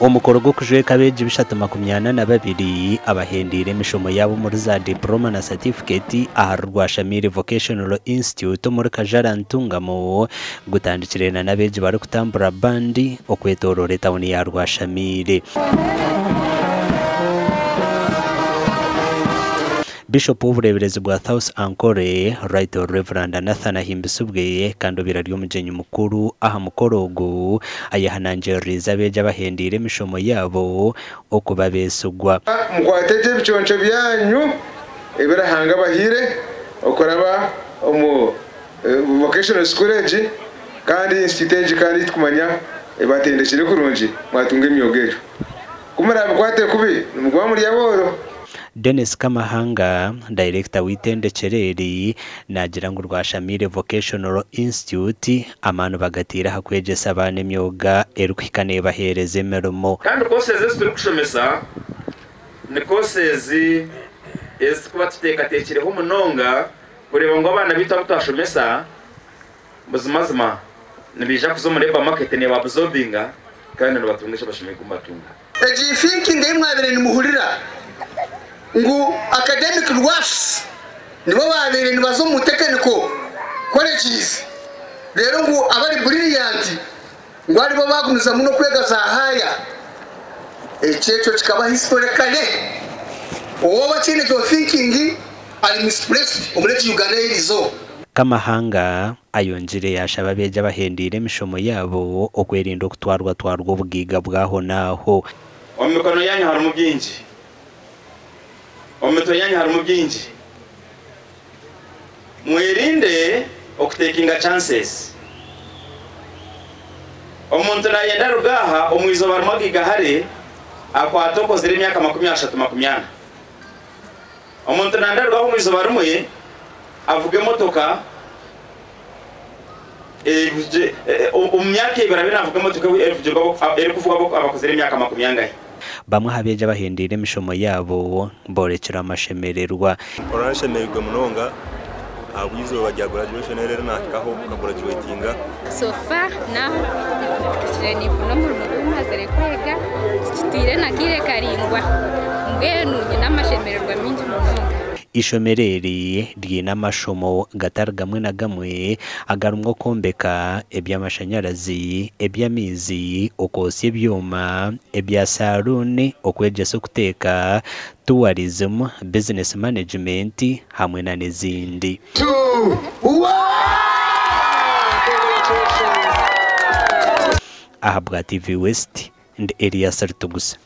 Omukoro gw'okujweka abeegi bishatu 42 abahendeire emishomo yaabo omuri za diploma na satifiketi ahari Rwashamaire Vocational Institute omuri Kajara Ntungamo gutandikire na n'abeegi barikutambura bandi okwetooroora etauni ya Rwashamaire. Bishop w'obureeberezi bwa South Ankole, Right Rev. Nathan Ahimbisibwe kandi obaire ari omugyenyi mukuru aha mukoro ogu, ayehanangiririize abeegi abahendeire emishomo yaabo okuba abeesigwa. Mukwate gye ebiconco byanyu ebi Ruhanga abahaire okuraba omu Vocational School egi kandi institute egi kandi tikumanya ebatendekire kurungi mwatunga emyoga egyo. Ku muraabikwate kubi nimuguma muri abooro. Denis Kamahanga, Dayirekita w'eitendekyero eri naagira ngu Rwashamaire Vocational Institute amaani bagataire aha kwegyesa abaana emyoga erikuhika neebaheereza emirimo. Kandi courses ezi turikushomesa ni courses ezi turikuba tuteekateekireho munonga kureeba ngu abaana baitu abu twashomesa buzimazima nibaija kuza omu labour market neeba absorbinga kandi nibatunga eki bashemereire kuba nibatunga. Egi thinking ei mwabaire nimuhurira ngu academic dwarfs nibo baabaire nibaza omu technical colleges reero ngu abari brilliant ngu aribo baagumizamu n'okwega za higher, ekyo ekyo kikaba history kare. Owooba akiine egyo thinking ari misplaced omuri egi Uganda y'erizooba. Kamahanga ayongyire yaashaba abeegi abahendeire emishomo yaabo okwerinda okutwarwatwarwa obugaiga bw'ahonaaho. Omu mikono yaanyu harimu bingi, omu mitwe yaanyu harimu bingi. Mwerinde okutekinga chances. Omuntu nayenda aruge aha omu izooba rimwe agaigahare akwate okozire emyaka 30, 40. Omuntu nayenda aruge aha omu izooba rimwe avuge emotoka evugye omu myaka ebiri abe navuga emotoka erikuvugwa abakozire emyaka makumi angahi. Bamwe aha beegi abahendeire emishomo yaabo boorekire amashemererwa. Mpurira nshemereirwe munonga ahabw'eizooba rya graduation eri erinahikaho nka graduatinga. So far now mpikire ninfuna omurimo ogu mazire kwega tikitwire na kaire karaingwa mbwenu nyine amashemererwa mingi munonga. Eishomero eri ryine amashomo gatari gamwe na gamwe agarimu okwombeka, eby'amashanyarazi, eby'amaizi, okwotsya ebyoma, ebya saaluuni, okwegyesa okuteeka, tourism, business management hamwe na n'ezindi. Ahabwa TV West, ndi Elias Ritugusa.